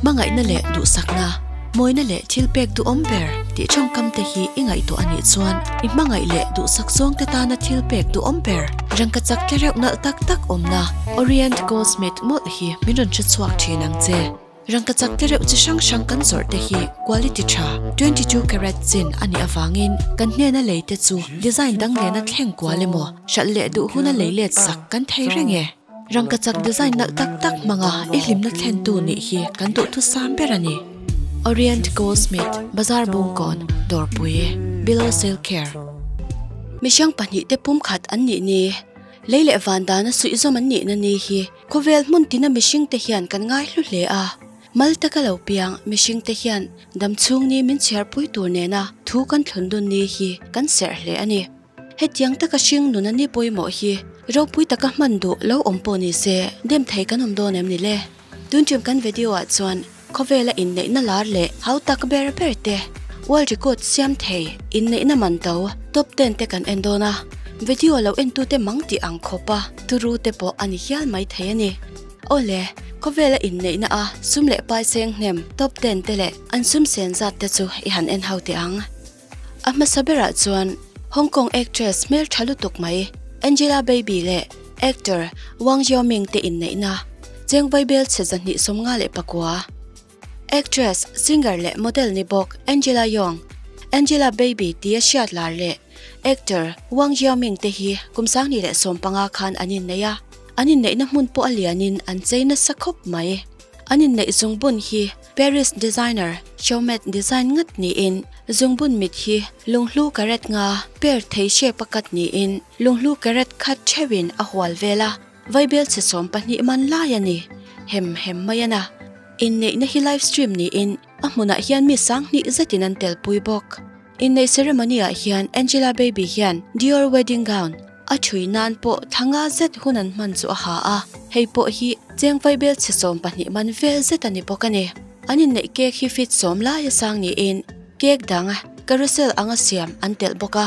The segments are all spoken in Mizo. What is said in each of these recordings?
Hmangaihna leh duhsakna, mawina leh thilpek duhawm ber tih tawngkam te hi i ngaihtuah a nih chuan i hmangaih leh duhsak zawngte tana thilpek duhawm ber rangkachak tlereuh nalh tak tak awmna Orient Goldsmith mawlh hi min rawn hre chhuak thin ang che. Rangkachak tlereuh chi hrang hrang kan zawrh te hi quality tha, 22 carat chin a nih avangin kan hnena lei te chu design dang nena thleng kual emaw hralh leh duh huna lei let sak kan thei reng e. Rangkachak design nalh tak tak hmanga i hlimna thlentu nih hi kan duhthusam ber a ni. Orient Goldsmith, Bazar Bungkawn, Dawrpui, Below Sale Care. Mihring pahnihte pumkhat an nih ni, lei leh van dana suihzawm an nihna ni hi khawvel hmun tina mihringte hian kan ngaihlu hle a. Mal taka lo piang mihringte hian damchhung ni min chhiarpui tur nena thu kan thlun dun ni hi kan serh hle a ni. Hetiang taka hring nuna ni pawimawh hi ropui taka hman duh lo awm pawh ni se dem thei kan awm dawn em ni le? Tun ṭum kan video ah chuan khawvela inneihna lar leh hau tak ber ber te, world record siam thei inneihna man to top ten te kan en dawn a, video lo entute mang tih ang khawpa turu te pawh a ni hial mai thei a ni. Awle, khawvela inneihna a sum leh pai seng hnem top ten te leh an sum sen zat te chu i han en ho teh ang. A hmasa berah chuan Hong Kong actress hmeltha lutuk mai Angela Baby leh actor Wang Xiaoming te inneihna cheng vaibel chhe 259. Actress, singer leh model ni bawk Angela Yeung, Angela Baby tia hriat lar leh actor Wang Xiaoming te hi kum 2015 khan an innei a, an inneihna hmun pawh a lianin an chei nasa khawp mai. An inneih zungbun hi Paris designer Chaumet design ngat niin zungbun mit hi lunghlu carat nga per thei shape a cut niin lunghlu carat khat theuhin a hual vel a, vaibel chhe 12 man lai a ni. Hem hem mai a na. Inneihna hi live stream niin a hmunah hian mi 2000 zetin an telpui bawk. Inneih ceremony ah hian Angela Baby hian Dior wedding gown a thui nan pawh thla nga zet hun an hman chu a ha a, hei pawh hi cheng vaibel chhe 12 man vel zet a ni bawk a ni. An inneih cake hi feet 10 lai a sang niin cake dang carousel anga siam an telh bawk a,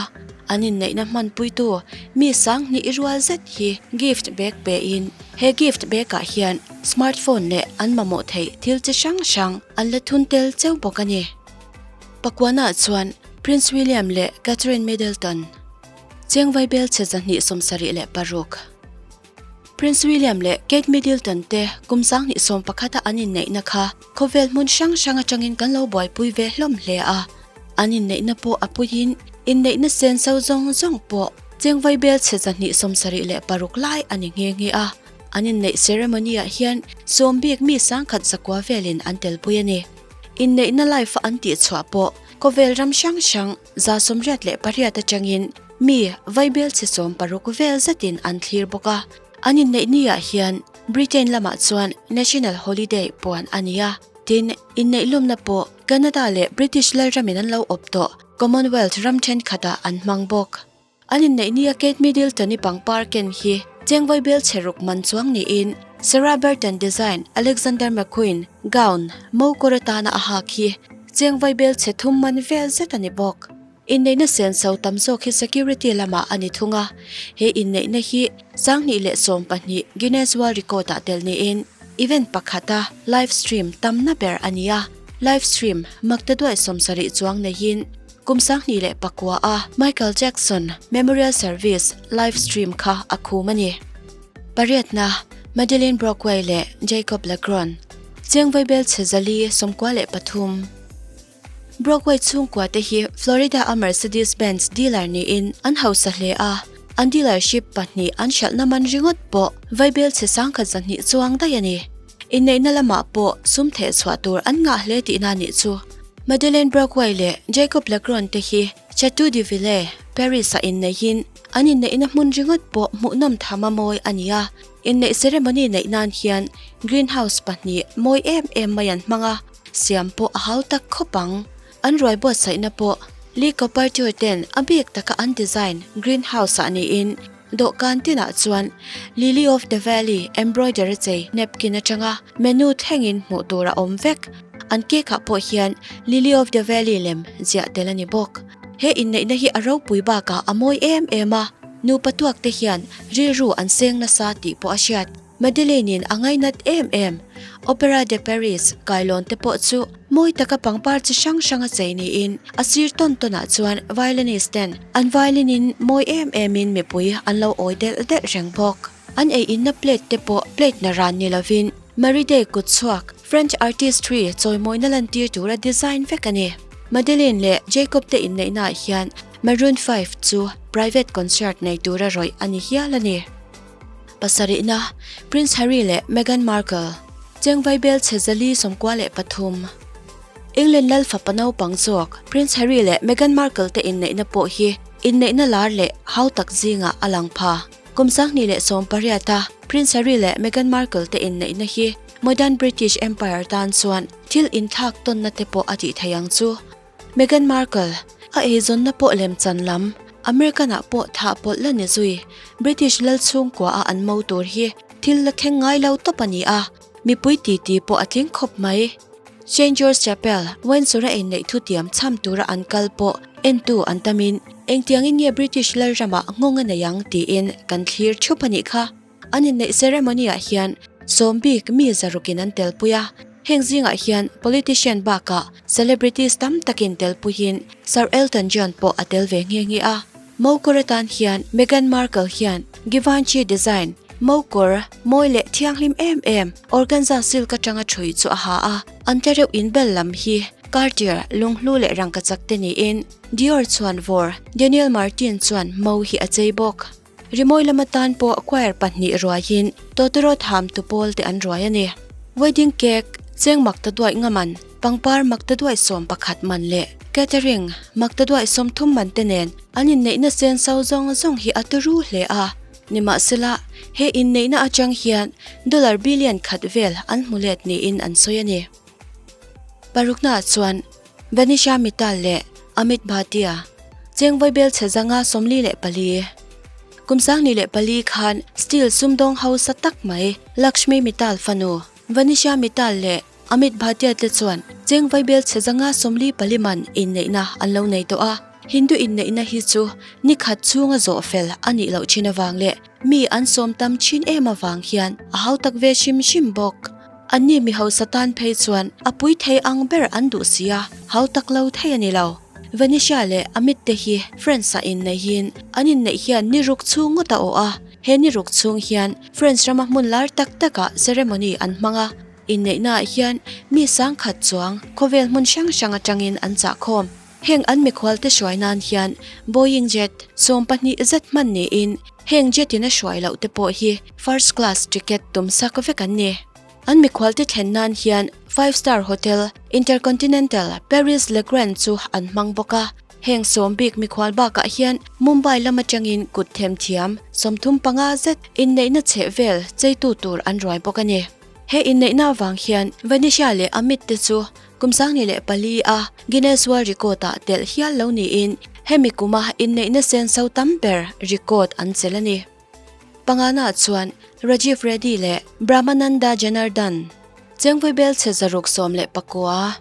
an inneihna hmanpuitu mi 2000 rual zet hi gift bag pein he gift bag ah hian smartphone leh an mamawh theih thil chi hrang hrang an la thun tel cheu bawk a ni. Pakuana chuan Prince William leh Catherine Middleton cheng vaibel chhe 276. Prince William leh Kate Middleton te kum 2011 a an inneihna kha khawvel hmun hrang hrang atangin kan lo buaipui ve hlawm hle a. An inneihna pawh a puiin inneihna sen so zawng zawng pawh cheng vaibel chhe 276 lai a ni nghe nghe a. An inneih ceremony ah hian sawm bik mi 1100 velin an telpui a ni. Inneihna live a an tih chhuah pawh khawvel ram hrang hrang 88 atangin mi vaibel chhe 60 vel zetin an thlir bawk a. An inneih ni ah hian Britain lamah chuan National Holiday puan a ni a, tin inneih lumna pawh Canada leh British lalramin an lo awp tawh Commonwealth ram thenkhatah an hmang bawk. An inneih nia Kate Middleton-i pangpar ken hi cheng vaibel chhe ruk man chuang niin Sarah Burton design Alexander McQueen gown mo kawr atana a hak hi cheng vaibel chhe thum man vel zet a ni bawk. Inneihna senso tam zawk hi security lamah a ni thung a, he inneihna hi 2012 Guinness World Record ah tel niin event pakhata live stream tamna ber a ni a, live stream maktaduai 70 chuang neiin Kum 2009 a Michael Jackson Memorial Service live stream kha a khum a ni. Pariatna, Madeleine Brockway leh Jacob Lagron, cheng vaibel chhe 493. Brockway chhungkua te hi Florida a Mercedes-Benz dealer niin an hausa hle a, an dealership pahnih an hralhna man ringawt pawh vaibel chhe 1,200 chuang daih a ni. Inneihna lamah pawh sum theh chhuah tur an ngah hle tihna nih chu. Madeleine Brockway leh Jacob Lagron te hi Chateau de Ville, Paris-ah inneihin an inneihna hmun ringawt pawh hmuhnawm tham a mawi a ni a. Inneih ceremony neih nan hian greenhouse pahnih mawi em em mai an hmang a, siam pawh a hau tak khawp ang. An ruai buatsaihna pawh Lee Copperture ten a bik taka an design greenhouse-ah niin dawhkan tinah chuan Lily of the Valley embroidery chei napkin atanga menu thlengin hmuh tur a awm vek. An cake ah pawh hian Lily of the Valley lem ziah tel a ni bawk. He inneihna hi a ropui bakah a mawi em em a, nupa tuak te hian rilru an seng nasa tih pawh a hriat. Madeleine-in a ngainat em em. Opera de Paris kailawn te pawh chu mawi taka pangpar chi hrang hranga chei niin a sir tawn tawnah chuan violinist ten an violin in mawi em em in mipui an lo awi delh delh reng bawk. An ei inna plate te pawh plate na ran ni lovin Marie Day kut chhuak French artistry chawimawina lantir tura design vek a ni. Madeleine leh Jacob te inneihnaah hian Maroon 5 chu private concert nei tura rawih a ni hial a ni. Pasarihna, Prince Harry leh Meghan Markle, Chengvai bel chhe 493. England lal fapa naupang zawk Prince Harry leh Meghan Markle te inneihna pawh hi inneihna lar leh hau tak zingah a lang pha. Kum 2018 a Prince Harry leh Meghan Markle te inneihna hi modern British Empire tan chuan thil inthlak tawnna te pawh a tih thei ang chu. Meghan Markle, a eizawnna pawh lemchan lam, American-ah pawh thah pawlh la ni zui, British lal chhungkua a an mo tur hi thil la thleng ngai lo tawp a ni a, mipui titi pawh a tling khawp mai. Saint George Chapel, Windsor-a inneih thutiam chham tura an kal pawh entu an tamin, engtiangin nge British lal ramah nghawng a nei ang tiin kan thlir thup a nih kha. An inneih ceremony-ah hian sawmbik mi zarukin an telpui a, heng zingah hian politician bakah celebrities tam takin telpuiin Sir Elton John pawh a tel ve nghe nghe a. Mokawr atan hian Meghan Markle hian Givenchy design mokawr mawi leh thianghlim em em organza silk atanga thui chu a ha a, an tlereuh inbel lam hi Cartier lunghlu leh rangkachak te niin Dior chuan vawr Daniel Martin chuan mo hi a chei bawk. Rimawi lama tan pawh choir pahnih ruaiin tawtawrawt hamtu pawl te an ruai a ni. Wedding cake, cheng makta duaih nga man, pangpar makta duaih 11 man leh catering makta duaih 30 man te nen an inneihna sen so zawng zawng hi a turu hle a. Nimahsela, he inneihna atang hian dollar billion khat vel an hmu let niin an sawi a ni. Paruknaah chuan Vanisha Mittal leh Amit Bhatia, cheng vaibel chhe zanga 44. Kum 2004 khan steel sumdawng hausa tak mai Lakshmi Mittal fanu Vanisha Mittal leh Amit Bhatia te chuan cheng vaibel chhe zanga 44 man inneihna an lo nei tawh a. Hindu inneihna hi chu ni khat chhunga zawh fel a nih loh thin avang leh mi an sawm tam thin em avang hian a hautak ve hrim hrim bawk. Anni mi hausa tan phei chuan a pui thei ang ber an duh si a, hau tak lo thei a ni lo. Venetia leh Amit te hi France-ah inneihin an inneih hian ni ruk chhung ngawt a awh a, he ni ruk chhung hian France rama hmun lar tak takah ceremony an hmang a, inneihnaah hian mi sangkhat chuang khawvel hmun hrang hrang atangin an chahkhawm. Heng an mikhualte hruai nan hian Boeing jet 12 zet hman niin heng jet in a hruai loh te pawh hi first class ticket tum sak vek an ni. An mikhualte thlen nan hian five star hotel Intercontinental Paris Le Grand chu an hmang bawk a. Heng sawm bik mikhual bakah hian Mumbai lam atangin kut themthiam 35 zet inneihna chhehvel cheitu tur an ruai bawk a ni. He inneihna avang hian Vanisha leh Amit te chu kum 2004 a Guinness World Record ah telh hial lo niin hemi kuma inneihna senso tam ber record an chelh a ni. Pangana chuan Rajiv Reddy leh Brahmananda Janardhan, Chengvui bel chhe 619.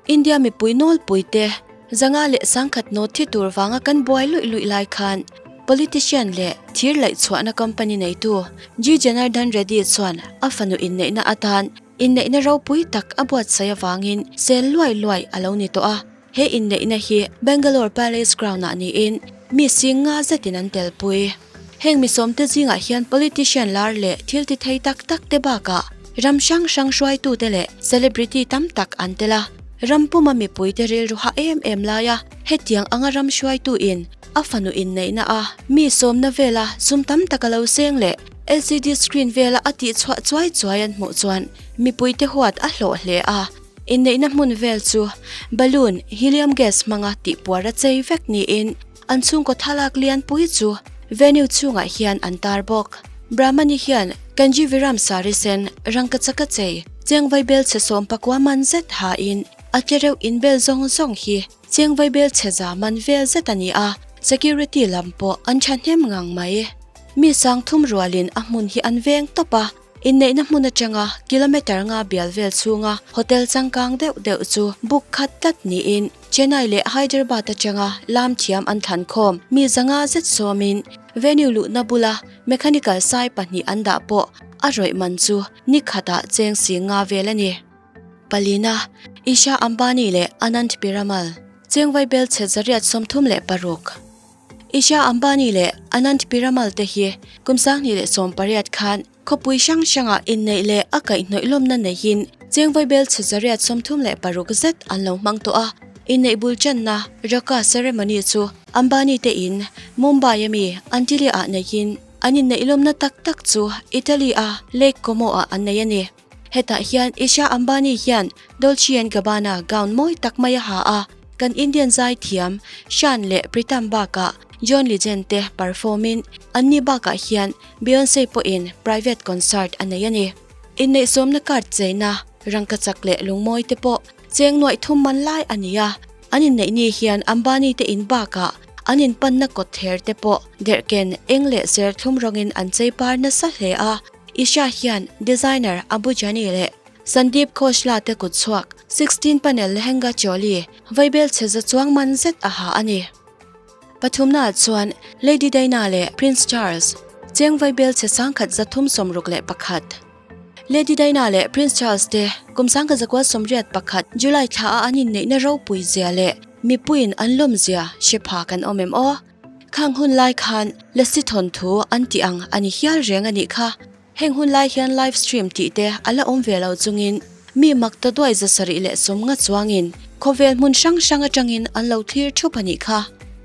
India mipui nawlpui te 501 nawt thi tur vanga kan buai luih luih lai khan politician leh thir laih chhuahna company neitu G Janardhan Reddy chuan a fanu inneihna atan inneihna ropui tak a buatsaih avangin sel luai luai a lo ni tawh a. He inneihna hi Bangalore Palace Ground-ah niin mi sing nga zetin an telpui. Heng mi sawmte zingah hian politician lar leh thil ti thei tak tak te bakah ram hrang hrang hruaitute leh celebrity tam tak an tel a. Ram puma mipuite rilru ha em em laia hetiang anga ram hruaituin a fanu inneihna a mi sawmna vela sum tam tak a lo seng leh LCD screen vela a tihchhuah chuai chuai an hmuh chuan mipuite huat a hlawh hle a. Inneihna hmun vel chu balloon helium gas hmanga tihpuar a chei vek niin An chhungkaw thlalak lianpui chu venue chhungah hian an tar bawk. Brahmani hian Kanjivaram sari sen rangkachaka chei chengvai bel chhe 19 man zet hain a tlereuh inbel zawng zawng hi chengvai bel chhe za man vel zet a ni a, security lam pawh an thahnem ngang mai. Mi sang thum rualin a hmun hi an veng tawp a. Inneihna hmun atanga kilometre nga bial vel chhunga hotel changkang deuh deuh chu book khat tlat niin Chennai leh Hyderabad atanga lam thiam an thlan khawm mi zanga zet sawmin venue luhna bula mechanical sai pahnih an dah pawh A rawih man chu ni khatah cheng si nga vel a ni. Palina, Isha Ambani leh Anand Piramal, cheng vaibel chhe 136. Isha Ambani leh Anand Piramal te hi kum 2018 khan khawpui hrang hrangah inneih leh a kaihhnawih lawmna neihin cheng vaibel chhe 136 zet an lo hmang tawh a. Inneih bul channa Raka ceremony chu Ambani te in Mumbai a mi Antilia ah neihin an inneih lawmna tak tak chu Italy a Lake Como ah an nei a ni. Hetah hian Isha Ambani hian Dolce and Gabbana gown mawi tak mai a ha a, kan Indian zai thiam Shaan leh Pritam bakah John Legend te perform in anni bakah hian Beyonce pawhin private concert a nei a ni. Inneihsawmna card cheina, rangkachak leh lungmawi te pawh cheng nuaih thum man lai a ni a, an inneih ni hian Ambani te in bakah an inpanna kawt ther te pawh derhken eng leh serthlum rawngin an chei par nasa hle a. Isha hian designer Abu Jani leh Sandeep Khosla te kut chhuak 16 panel lehenga choli vaibel chhe za chuang man zet a ha a ni. Pathumnaah chuan Lady Diana leh Prince Charles cheng vaibel chhe 1361. Lady Diana leh Prince Charles te kum 1981 July thla a an inneihna ropui zia leh mipuiin an lawm zia hre pha kan awm em aw? Khang hun lai khan Lasi thawnthu an tih ang a ni hial reng a nih kha. Heng hun lai hian live stream tih te a la awm ve lo chungin mi mak ta duai 750 chuangin khawvel hmun hrang hrang atangin an lo thlir thup a nih kha.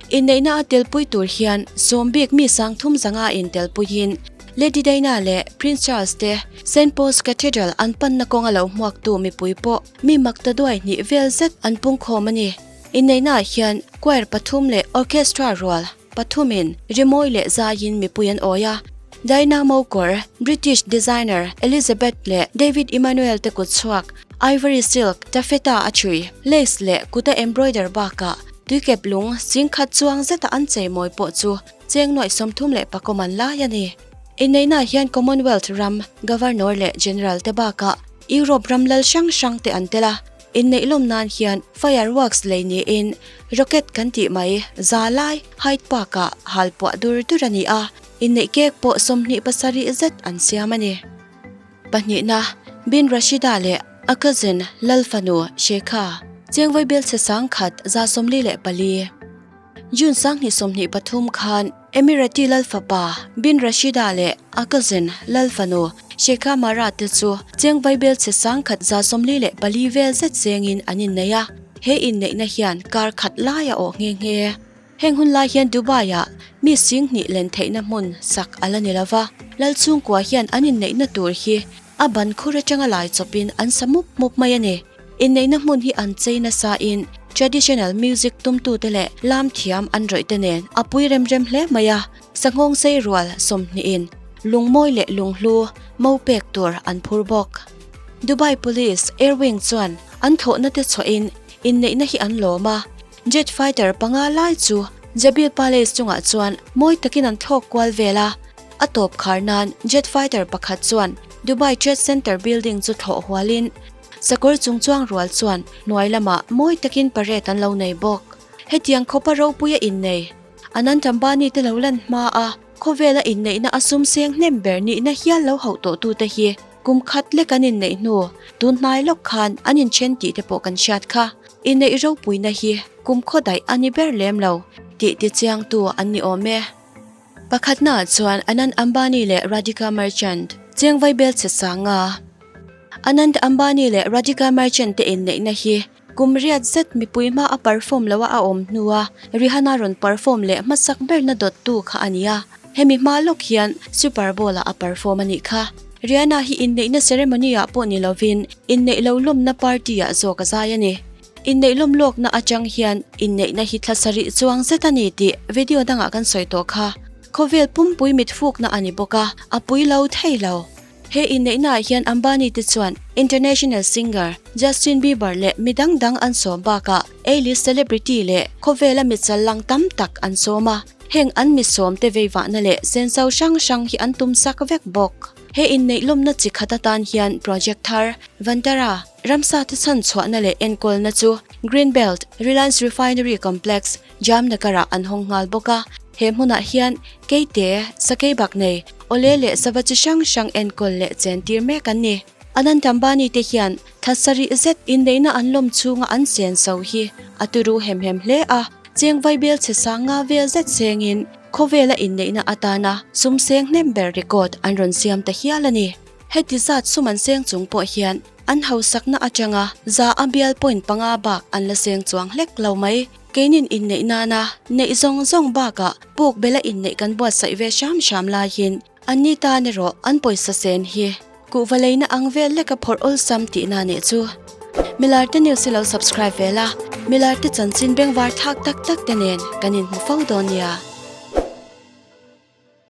Inneihna a telpui tur hian sawm bik mi sang thum zanga in telpuiin Lady Diana leh Prince Charles te Saint Paul's Cathedral an panna kawnga lo hmuaktu mipui pawh mi mak ta duai hnih vel zet an pungkhawm a ni. Inneihnaah hian choir pathum leh orchestra rual pathumin rimawi leh zaiin mipui an awi a. Dynamo kawr, British designer Elizabeth leh David Emmanuel te kut chhuak, ivory silk, taffeta a chhui, lace leh kuta embroider bakah tuikep lung singkhat chuang zeta an cheimawi pawh chu cheng nuaih 34 man lai a ni. Inneihnaah hian Commonwealth ram Governor leh General te bakah Europe ram lal hrang hrang te an tel a. Inneih lawm nan hian fireworks lei niin rocket kan tih mai za lai Hyde Park ah hal puah dur dur a ni a, inneih cake pawh 27 zet an siam a ni. Pahnihna, Bin Rashida leh a cousin Lal fanu Sheikha chengvawi belchhe 1144. June 2023 khan Emirati Lal fapa Bin Rashida leh a cousin Lal fanu Sheikha Mara te chu cheng vaibel chhe 1144 vel zet chengin an innei a, he inneihna hian kar khat lai a awh nghe nghe. Heng hun lai hian Dubai-ah mi 2000 len theihna hmun sak a la ni lova, Lal chhungkua hian an inneihna tur hi a ban khur atanga lai chawpin an sa mup mup mai a ni. Inneihna hmun hi an chei nasain traditional music tumtute leh lam thiam an rawih te nen a pui rem rem hle mai a, sanghawng sei rual sawmhnihin lungmawi leh lunghlu mo pek tur an phur bawk. Dubai Police Air Wing chuan an thlawhna te chhuahin inneihna hi an lawm a, jet fighter panga lai chu Jabil Palace chungah chuan mawi takin an thlawk kual vel a, a tawp khar nan jet fighter pakhat chuan Dubai Trade Center building chu thlawh hualin Sakawr chungchuang rual chuan hnuai lamah mawi takin parade an lo nei bawk. Hetiang khawpa ropuia innei Anant Ambani te lo lan hma a, khawvela inneihna a sum seng hnem ber nihna hial lo hauh tawh tute hi kum khat lek an inneih hnu tun hnai lawk khan an inthen tih te pawh kan hriat kha. Inneih ropuina hi kum khaw daih a ni ber lem lo tih tichiangtu an ni awm e. Pakhatnaah chuan Anand Ambani leh Radhika Merchant cheng vaibel chhe sanga. Anand Ambani leh Radhika Merchant te inneihna hi kum riat zet mipui hma a perform loa a awm hnua Rihanna rawn perform leh hmasak berna dawttu kha a ni a, hemi hma lawk hian Super Bowl ah a perform a nih kha. Rihanna hi inneihna ceremony ah pawh ni lovin inneih lo lawmna party ah zawk a zai a ni. Inneih lawm lawkna atang hian inneihna hi thla sarih chuang zet a ni tih video dangah kan sawi tawh kha. Khawvel pumpui mitfukna a ni bawk a, a pui lo thei lo. He inneihnaah hian Ambani te chuan international singer Justin Bieber leh mi dang dang an sawm bakah A-list celebrity leh khawvela mi challang tam tak an sawm a, heng an mi sawm te veivahna leh senso hrang hrang hi an tum sak vek bawk. He inneih lawmna chi khat atan hian project thar Vantara ramsa te chhan chhuahna leh enkawlna chu Greenbelt Reliance Refinery Complex Jamnagar-ah an hawng nghal bawk a, he hmunah hian keite, sakei bak nei. Awle leh sava chi hrang hrang enkawl leh chen tir mek an ni. Anant Ambani te hian thla sarih zet inneihna an lawm chhunga an chen so hi a turu hem hem hle a, cheng vaibel chhe sang nga vel zet sengin khawvela inneihna atana sum seng hnem ber record an rawn siam ta hial a ni. Heti zat sum an seng chung pawh hian an hausakna atanga za a bial point panga bak an la seng chuang hlek lo mai. Keinin inneih nana neih zawng zawng bakah puk bela inneih kan buatsaih ve hram hram laiin anni tan erawh an pawisa sen hi kuhva leina ang vel leka phawrh awlsam tihna nih chu. Milarte news hi lo subscribe ve la, milarte chanchin bengvar thak tak tak te nen kan inhmu fo dawn nia.